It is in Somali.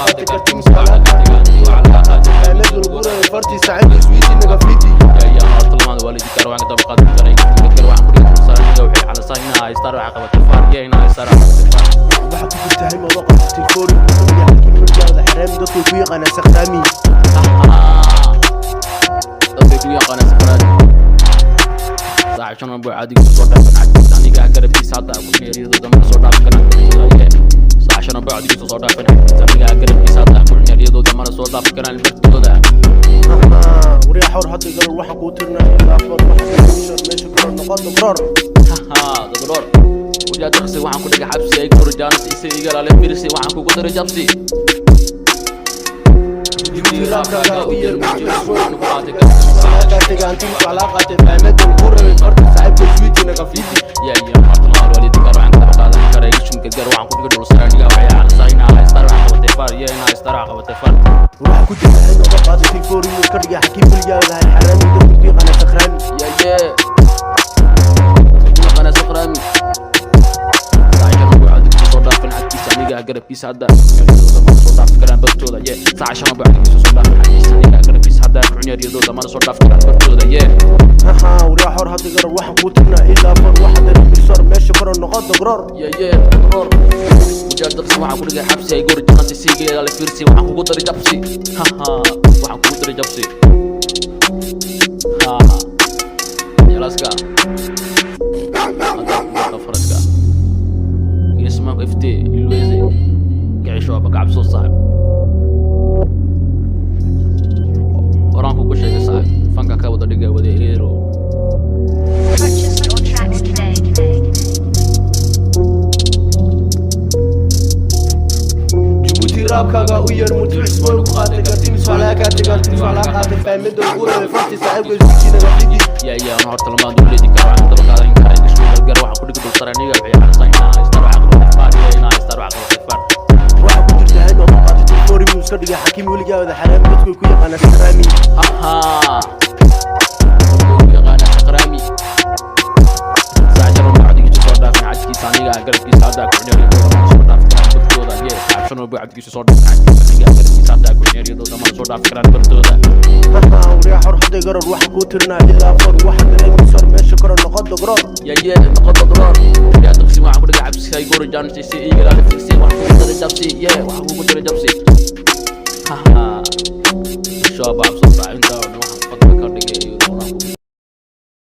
Qaatay kartimis waa laga qaatay, waa laga qaatay. Fahmada lagu rabay fartii, saaxiibka swiiti naga fidi. Yaa horta lamaad waa la jikar, waxaan ka daba qaadan karay gargar, waxaan ku dhigay dulsaraniga waxay calasaa inaa haystaan waxa qabatay faar iyo inaa haystaan waxa qabatay faar. Waxaa ku jirta himado qaatay foori musuliga xakiim weligaada xaraami, dadku ku yaqaanaa sakhraami. Dadkay ku yaqaanaa sakhraami. Saaxiib shan buu caadiga soo dhaafan xaggiisa aniga garabkiisa hadda ku meeriyadooda mana soo dhaafi karaan bartooda. Saaxiib shan buu caadiga soo dhaafan xaggiisa aniga garabkiisa hadda ku meeriyadooda mana soo dhaafi karaan bartooda. Waryaa xor, hadda garar waxaan kuu tirnaa ilaa afar, waxa meesha karo noqon dogroor. Dadroor waryaa daqsi, waxaan ku dhigay xabsi ay koro jaanis isa iga laale firsi, waxaan kugu daray jabsi. Raabkaaga u yar qaatay gaantiis waa laga qaatay, fahmada lagu rabay fartii, saaxiibka swiiti naga fidi. Ya ya martalaal wali digaar, waxaan ka qaadan karay shun gargar, waxaan ku dhigay dhul saraniga waxay calasaa inaa haystaan waxa qabatay faar iyo inaa haystaan waxa qabatay faar. Waxaa ku jirta himado qaatay foori muska dhigay xakiim weligaada xaraami, dadku ku yaqaanaa sakhraami. Ya ya ku yaqaanaa sakhraami. Saaxiibkan wuxuu caadigiisa soo dhaafin xaggiisa aniga garabkiisa hadda mana soo dhaafi karaan bartooda. Ye saaxiibkan wuxuu caadigiisa soo dhaafin xaggiisa aniga garabkiisa hadda kucunyaryadooda mana soo dhaafi karaan bartooda. Ye waryaa xor, hadda garar waxaan kuu tirnaa ilaa afar, waxa dareemisor meesha koro noqon dogroor. Ya ye roor mujaar daqsi, waxaan ku dhigay xabsi ay gori jaqansi siigeeda la fiirsi, waxaan kugu daray jabsi. Haha, waxaan kugu daray jabsi. Ha yalaska hadda faraska ismaanku ft ilweze kicisho aba kacabso saaxib, horaan kugu sheegay saaxib, fanka ka wada dhigay wada eero. Purchase your tracks today. Jabuuti raabkaaga u yar murti cusmaan ku qaatay kartimis waa laga qaatay, gaantimis waa laga qaatay, fahmada lagu rabay fartii, saaxiibka swiiti naga fidi. Ya ya horta lamaad waleedi karo, waxaan daba qaadan karay gashmi gargar, waxaan ku dhigay dul saraniga waxay calasaa inaa haystaan waxa qabatay faar iyo inaa haystaan waxa qabatay faar. Waxaa ku jirta himado qaatay foori muska dhigay xakiim weligaada xaraami, dadku ku yaqaanaa sakhraami. Haha, dadku ku yaqaanaa sakhraami. Saaxiibkan wuxuu cadigiisa soo dhaafin xaggiisa aniga garabkiisa hadda ku cunyaryadooda mana soo dhaafi karaan bartooda. Ye saaxiibkan wuxuu cadigiisa soo dhaafin xaggiisa aniga garabkiisa hadda ku cunyaryadooda mana soo dhaafi karaan bartooda. Waryaa xor, hadda garar waxaan kuu tirnaa ilaa afar, waxa dareemisor meesha koro noqon dogroor. Ya ye noqon dogroor. Yaa daqsi, waxaan ku dhigay xabsi ay gori jaanis si iga laale firsi, waxaan kugu daray jabsi. Ye waxaan kugu daray jabsi. Haha, shabaab soo saacinta oo dhan.